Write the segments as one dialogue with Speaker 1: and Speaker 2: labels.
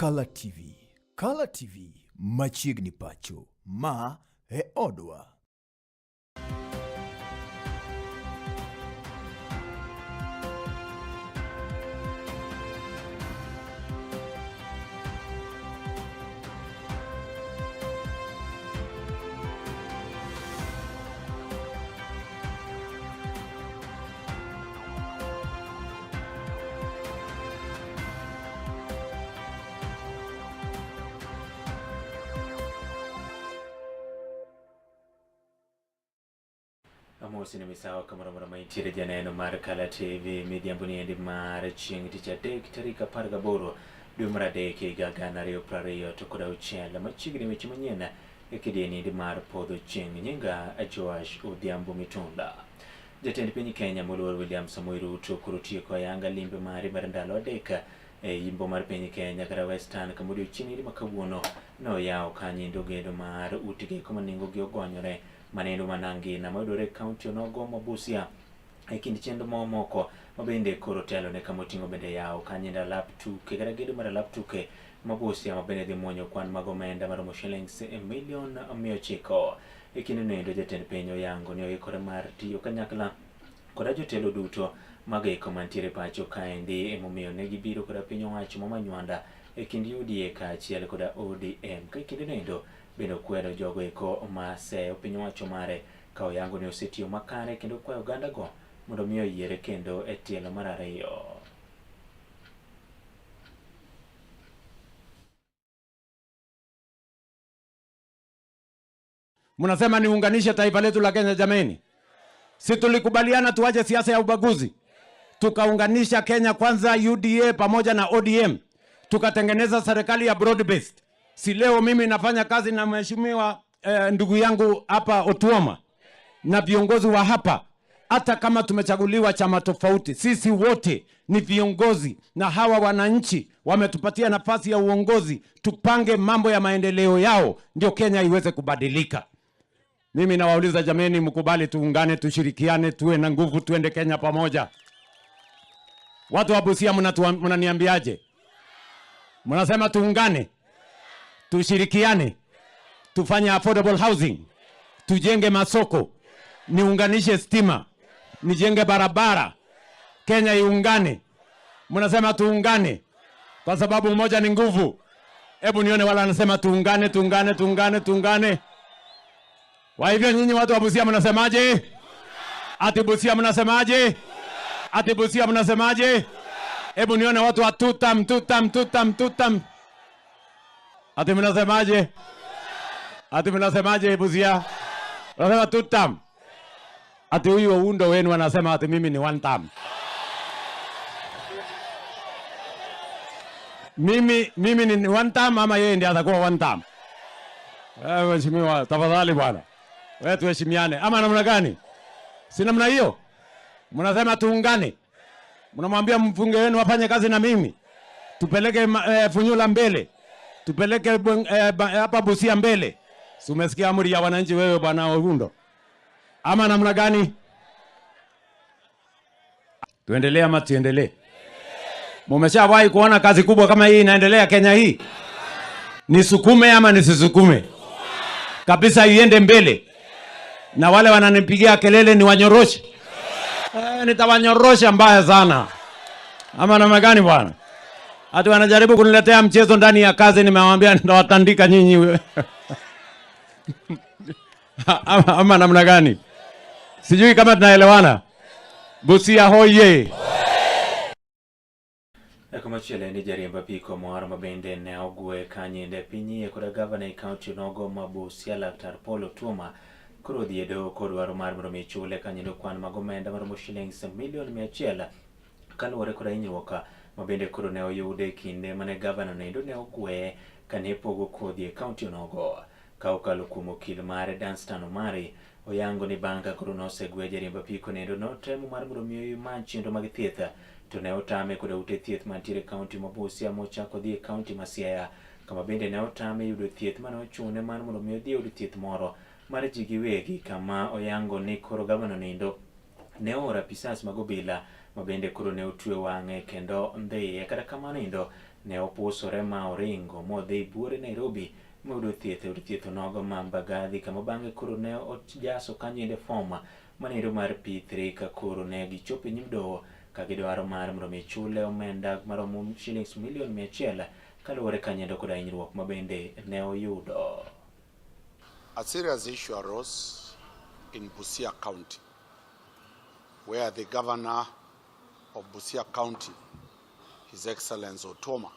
Speaker 1: Kala TV. Kala TV machiegni pacho. Ma e odwa.
Speaker 2: Amosi ni misawa kamoro amora ma intiere janeno mar Kala TV midhiambo ni endi mar chieng' tich adek tarik 18 dwe mar adek higa 2026 machiegni weche manyien e kidieny endi mar podho chieng' nyinga Joash Odhiambo Mitunda. Jatend piny Kenya moluor William Samoei Ruto koro tieko ayanga limbe mare mar ndalo adek e yimbo mar piny Kenya kata Western kama odiochieng' iri ma kawuono noyawo kanyindo gedo mar ute geko ma nengogi ogonyore manendo manangina mayudore e kaunti onogo ma Busia e kind chenro mamoko ma bende koro telo ne kama oting'o bende yawo kanyindo alap tuke kata gedo mar alap tuke ma Busia ma bende dhi muonyo kwan mag omenda maromo shillings milion 900. E kinde noendo jatend piny oyango ni oikore mar tiyo kanyakla koda jotelo duto mag eko mantiere pacho kaendi emomiyo ne gibiro koda piny owacho ma Manywanda e kind UDA kaachiel koda ODM. Ka e kinde noendo bende okwedo jogo eko ma seyo piny owacho mare ka oyango ni osetiyo makare kendo kwayo ogandago mondo mi oyiere kendo e tielo mar ariyo.
Speaker 3: Mnasema niunganishe taifa letu la Kenya jameni? Si tulikubaliana tuache siasa ya ubaguzi, tukaunganisha Kenya Kwanza, UDA pamoja na ODM, tukatengeneza serikali ya broad based. Si leo mimi nafanya kazi na mheshimiwa ndugu yangu hapa Otuoma na viongozi wa hapa. Hata kama tumechaguliwa chama tofauti, sisi wote ni viongozi, na hawa wananchi wametupatia nafasi ya uongozi, tupange mambo ya maendeleo yao, ndio Kenya iweze kubadilika. Mimi nawauliza jameni, mkubali tuungane, tushirikiane, tuwe na nguvu, tuende Kenya pamoja. Watu wa Busia mnaniambiaje? Mnasema tuungane, tushirikiane, tufanye affordable housing, tujenge masoko, niunganishe stima, nijenge barabara, Kenya iungane. Mnasema tuungane kwa sababu umoja ni nguvu. Hebu nione wala anasema tuungane, tuungane, tuungane, tuungane. Kwa hivyo nyinyi watu wa Busia mnasemaje? Ati Busia mnasemaje? Ati Busia mnasemaje? Hebu nione watu wa tutam, tutam, tutam, tutam. Ati mnasemaje? Ati mnasemaje Busia? Mnasema tutam. Ati huyu Oundo wenu anasema ati mimi ni one term. Mimi ni one term ama yeye ndiye atakuwa one term? Mheshimiwa, tafadhali bwana. Wewe tuheshimiane. Ama namna gani? Si namna hiyo? Mnasema tuungane. Mnamwambia mfunge wenu afanye kazi na mimi. Tupeleke Funyula mbele. Tupeleke hapa Busia mbele. Si umesikia amri ya wananchi wewe bwana Oundo? Ama namna gani? Tuendelee ama tuendelee? Mumeshawahi kuona kazi kubwa kama hii inaendelea Kenya hii? Nisukume ama nisisukume? Kabisa iende mbele. Na wale wananipigia kelele niwanyoroshe. Nitawanyorosha mbaya sana. Ama namna gani bwana? Hata wanajaribu kuniletea mchezo ndani ya kazi, nimewaambia nitawatandika nyinyi. Ama namna gani? Sijui kama tunaelewana. Busia hoye.
Speaker 2: Komachielo en ni jariemb apiko moro ma bende ne ogwe kanyinde piny iye koda gavana e kaunti onogo ma Busia Laktar Paul Otuoma koro odhi e doho kodwaro mar mondo mi chule kanyindo kwan mag omenda maromo shillings milion 100 kaluwore koda hinyruok ma bende koro ne oyude e kinde mane gavana noendo ne ogwe kane pogo kodhi e kaunti onogo. Ka okalo kuom okil mare Danstan Omari oyango ni bang' ka koro nosegwe jariemb apiko noendo notemo mar mondo mi omany chenro mag thieth to ne otame koda ute thieth mantiere e kaunti ma Busia mochako dhi e kaunti ma Siaya kama bende ne otame yudo thieth mane ochune mar mondo mi odhi e od thieth moro mar ji giwegi kama oyango ni koro gavana nindo ne ooro apisas mag obila ma bende koro ne otwe wang'e kendo ndhiye. Kata kamano endo Ne opusore ma oringo modhi buore Nairobi moyudo thieth e od thieth onogo ma Mbagathi, kama bang'e koro ne ojaso kanyo ende fom manendo mar P3 ka koro ne gichopo e nyim doho ka gidwaro mar mondo mi chule omenda maromo shillings milion 100 kaluwore kanyendo koda hinyruok ma bende ne oyudo.
Speaker 4: A serious issue arose in Busia County, where the governor of Busia County, His Excellency Otuoma,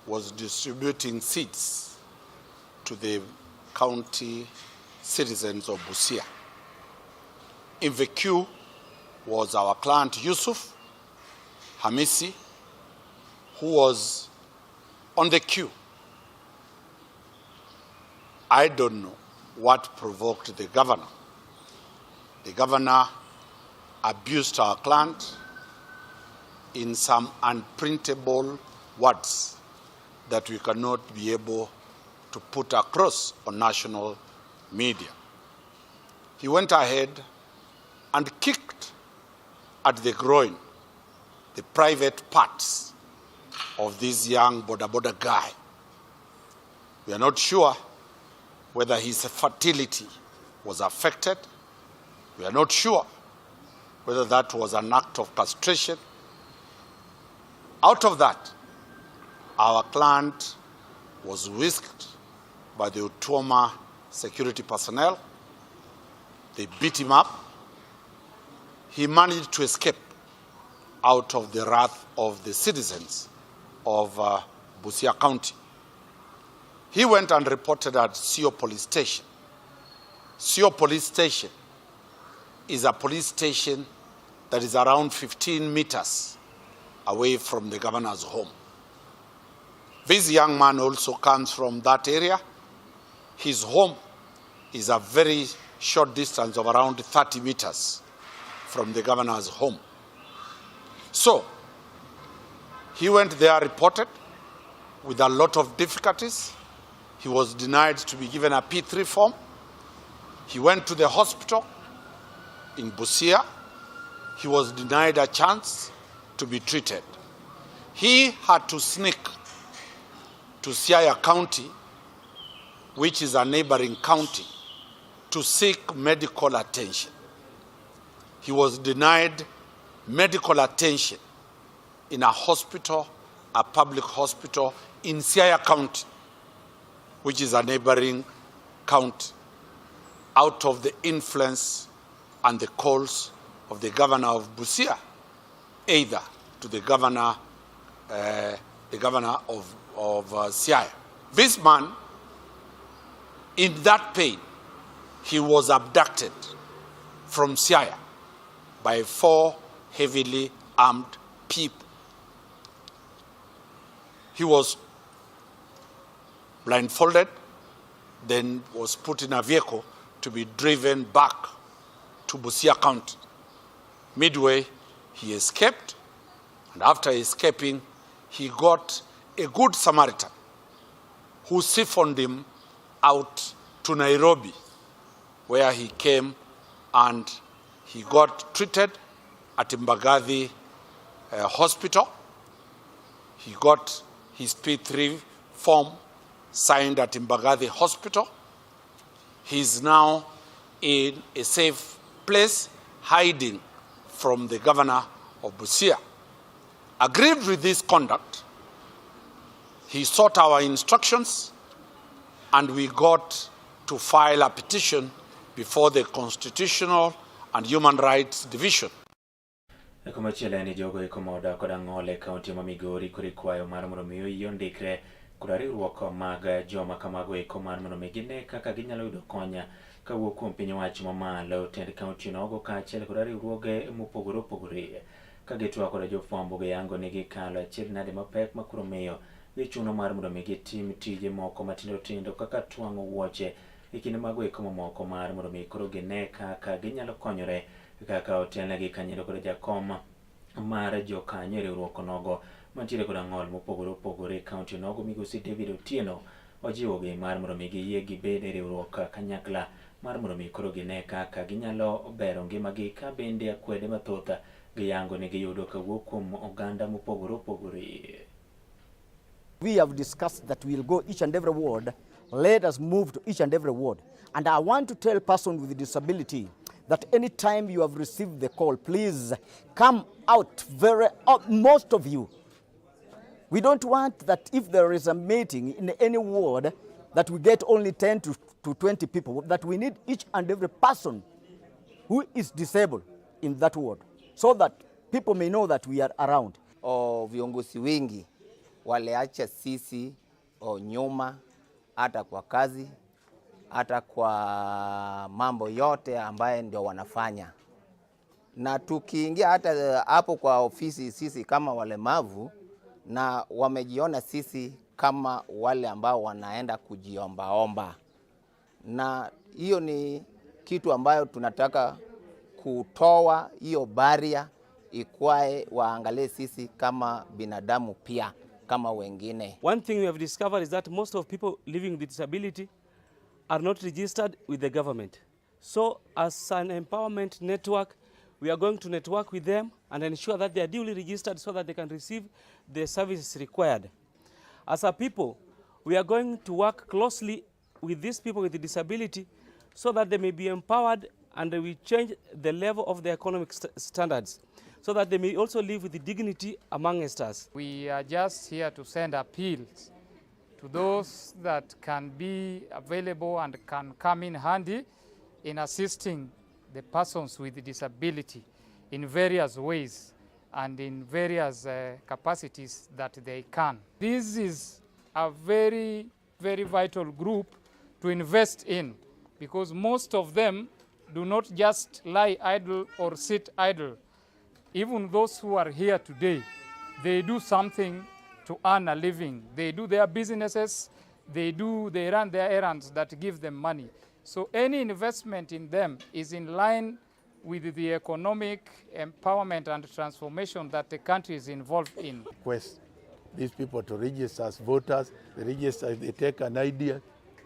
Speaker 4: was distributing seeds to the county citizens of Busia. In the queue was our client Yusuf Hamisi, who was on the queue. I don't know what provoked the governor. The governor abused our client in some unprintable words that we cannot be able to put across on national media. He went ahead and kicked at the groin, the private parts of this young boda boda guy. We are not sure whether his fertility was affected. We are not sure whether that was an act of castration. Out of that, our client was whisked by the Otuoma security personnel. They beat him up. He managed to escape out of the wrath of the citizens of Busia County. He went and reported at Sio Police Station. Sio Police Station is a police station that is around 15 meters away from the governor's home. This young man also comes from that area. His home is a very short distance of around 30 meters from the governor's home. So, he went there, reported with a lot of difficulties. He was denied to be given a P3 form. He went to the hospital in Busia. He was denied a chance to be treated. He had to sneak to Siaya County, which is a neighboring county, to seek medical attention. He was denied medical attention in a hospital, a public hospital in Siaya County, which is a neighboring county, out of the influence and the calls of the governor of Busia, either to the governor of Siaya. This man, in that pain, he was abducted from Siaya by four heavily armed people. He was blindfolded, then was put in a vehicle to be driven back to Busia County. Midway, he escaped, and after escaping, he got a good Samaritan who siphoned him out to Nairobi, where he came and he got treated at Mbagathi Hospital. He got his P3 form signed at Mbagathi Hospital. He's now in a safe place, hiding from the governor of Busia. Aggrieved with this conduct, he sought our instructions and we got to file a petition before the Constitutional and Human Rights Division.
Speaker 2: Komachielo en ni jogo eko ma odak kod ang'ol e kaunti ma Migori koro ikwayo mar mondo mi oyie ondikre koda riwruok mag joma kamago eko mar mondo mi gine kaka ginyalo yudo konya kawuok kuom piny owacho mamalo. Tend kaunti nogo kaachiel koda riwruoge mopogore opogore ka gitwak koda jofwambo giyango ni gikalo achiel nade mapek ma koro miyo gichuno mar mondo mi gitim tije moko matindo tindo kaka twang'o wuoche e kinde mago eko mamoko mar mondo mi koro gine kaka ginyalo konyore kaka otelnegi kanyo kod jakom mar jokanyo e riwruok onogo mantiere koda ng'ol mopogore opogore e kaunti onogo migosi David Otieno ojiwogi mar mondo mi giyie gibed e riwruok kanyakla mar mondo mi koro gine kaka ginyalo bero ngimagi ka bende akwede mathoth giyango ni giyudo kawuok kuom oganda mopogore opogore.
Speaker 5: We have discussed that we'll go each and every ward. Let us move to each and every ward. And I want to tell person with disability that anytime you have received the call, please come out very, most of you. We don't want that if there is a meeting in any ward that we get only 10 to 20 people, that we need each and every person who is disabled in that ward so that people may know that we are around.
Speaker 6: O viongozi wengi waliacha sisi o nyuma, hata kwa kazi, hata kwa mambo yote ambaye ndio wanafanya. Na tukiingia hata hapo kwa ofisi, sisi kama walemavu, na wamejiona sisi kama wale ambao wanaenda kujiombaomba, na hiyo ni kitu ambayo tunataka kutoa hiyo barrier ikwae, waangalie sisi kama binadamu pia kama wengine.
Speaker 7: One thing we have discovered is that most of people living with disability are not registered with the government. So as an empowerment network, we are going to network with them and ensure that they are duly registered so that they can receive the services required. As a people, we are going to work closely with these people with disability so that they may be empowered and we change the level of their economic standards so that they may also live with dignity amongst us.
Speaker 8: We are just here to send appeals to those that can be available and can come in handy in assisting the persons with disability in various ways and in various capacities that they can. This is a very, very vital group to invest in because most of them do not just lie idle or sit idle. Even those who are here today, they do something to earn a living. They do their businesses, they run their errands that give them money. So any investment in them is in line with the economic empowerment and transformation that the country is involved in.
Speaker 9: Request these people to register as voters, they register, they take an ID,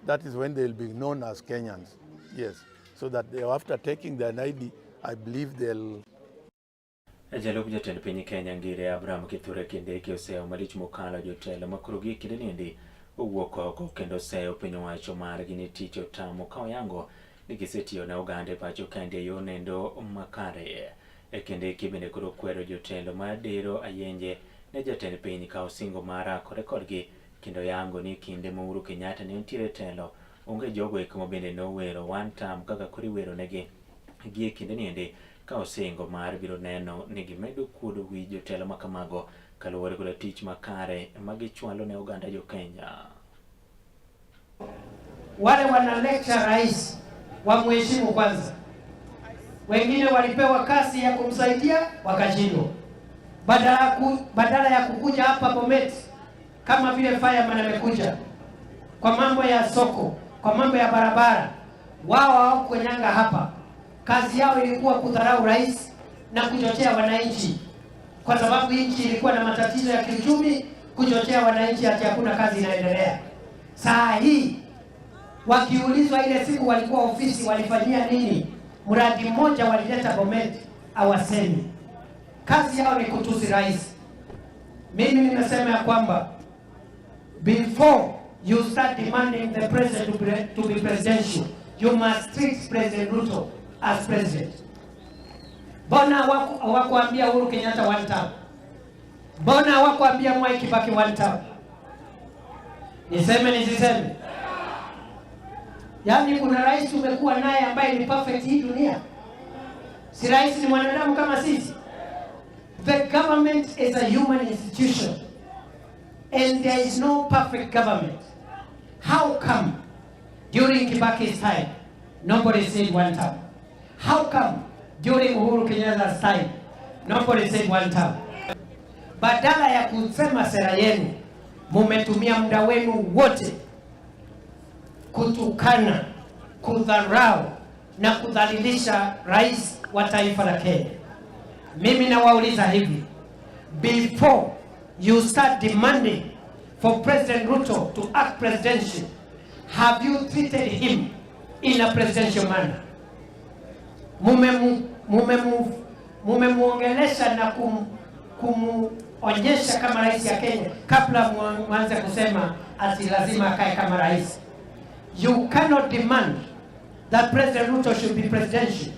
Speaker 9: that is when they'll be known as Kenyans. Yes, so that they, after taking their ID, I believe they'll
Speaker 2: Jalup jatend piny Kenya Ngire Abraham Kithure Kindiki oseyo malich mokalo jotelo makoro gie kinde niendi owuok oko kendo oseyo piny owacho margi ni tich otamo ka oyango ni gisetiyo ne oganda e pacho kaendi e yo nendo makare. E Kindiki bende koro kwero jotelo ma dero ayenje ne jatend piny ka osingo mar rakore kodgi kendo yango ni kinde ma Uhuru Kenyatta ne nitiere e telo onge jogo eko ma bende nowero one term kaka koro iwero negi gie kinde niendi ka osingo mar biro neno ni gimedo kuodo wi jotelo makamago kaluwore koda tich makare magichwalo ne oganda jo Kenya.
Speaker 10: Wale wana lecture rais wamheshimu kwanza. Wengine walipewa kazi ya kumsaidia wakashindwa. Badala ya kukuja hapa Bomet kama vile fireman amekuja kwa mambo ya soko, kwa mambo ya barabara, wao hawakunyanga hapa. Kazi yao ilikuwa kudharau rais na kuchochea wananchi, kwa sababu nchi ilikuwa na matatizo ya kiuchumi, kuchochea wananchi ati hakuna kazi inaendelea. Saa hii wakiulizwa ile siku walikuwa ofisi walifanyia nini, mradi mmoja walileta Bomet, hawasemi. Kazi yao ni kutusi rais. Mimi nimesema ya kwamba before you start demanding the president to be presidential, you must treat President Ruto as president. Mbona hawakuambia Uhuru Kenyatta one term? Mbona hawakuambia Mwai Kibaki one term? Niseme nisiseme? Yaani kuna rais umekuwa naye ambaye ni perfect hii dunia? Si rais ni mwanadamu kama sisi? The government is a human institution and there is no perfect government. How come during Kibaki's time nobody said one term? How come during Uhuru Kenyatta's time nobody said one term? Badala ya kusema sera yenu, mumetumia muda wenu wote kutukana, kudharau na kudhalilisha rais wa taifa la Kenya. Mimi nawauliza hivi, before you start demanding for President Ruto to act presidential, have you treated him in a presidential manner? Mumemuongelesha na Onyesha kama rais ya Kenya kabla mwanze kusema ati lazima akae kama rais. You cannot demand that President Ruto should be presidential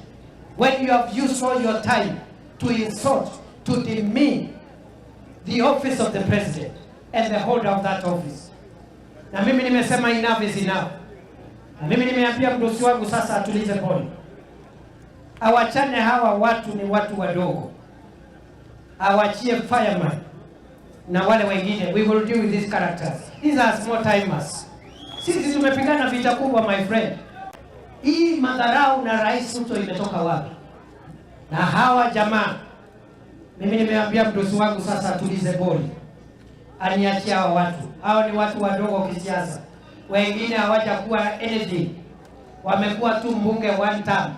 Speaker 10: when you have used all your time to insult, to demean the office of the president and the holder of that office. Na mimi nimesema enough is enough. Na mimi nimeambia mdosi wangu sasa atulize pole, awachane hawa watu, ni watu wadogo, awachie fireman na wale wengine. We will deal with these characters. These are small timers. Sisi tumepigana vita kubwa, my friend. Hii madharau na Rais Ruto imetoka wapi? Na hawa jamaa, mimi nimeambia mdosi wangu sasa atulize boli, aniachie hawa watu. Hao ni watu wadogo kisiasa, wengine hawajakuwa anything, wamekuwa tu mbunge one term.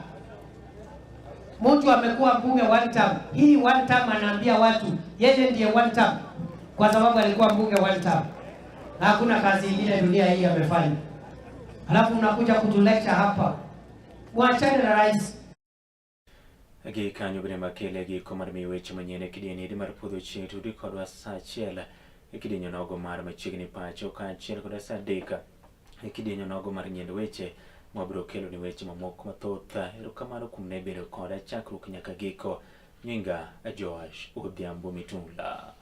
Speaker 10: Mtu amekuwa mbunge one term, hii one term anaambia watu yeye ndiye one term, kwa sababu alikuwa mbunge one term na hakuna kazi ingine dunia hii amefanya. Alafu unakuja kutulecture hapa, mwachane na rais.
Speaker 2: Gi kanyo bende makele giko mar miyo weche manyien e kidieny edi mar podho chieng' tudi kodwa saa achiel e kidieny onogo mar machiegni pacho kaachiel koda saa adek e kidieny onogo mar nyien weche mwabiro kelo ni weche mamoko mathoth. Erokamano kuom ne bedo koda chakruok nyaka giko. Nyinga Joash Odhiambo Mitula.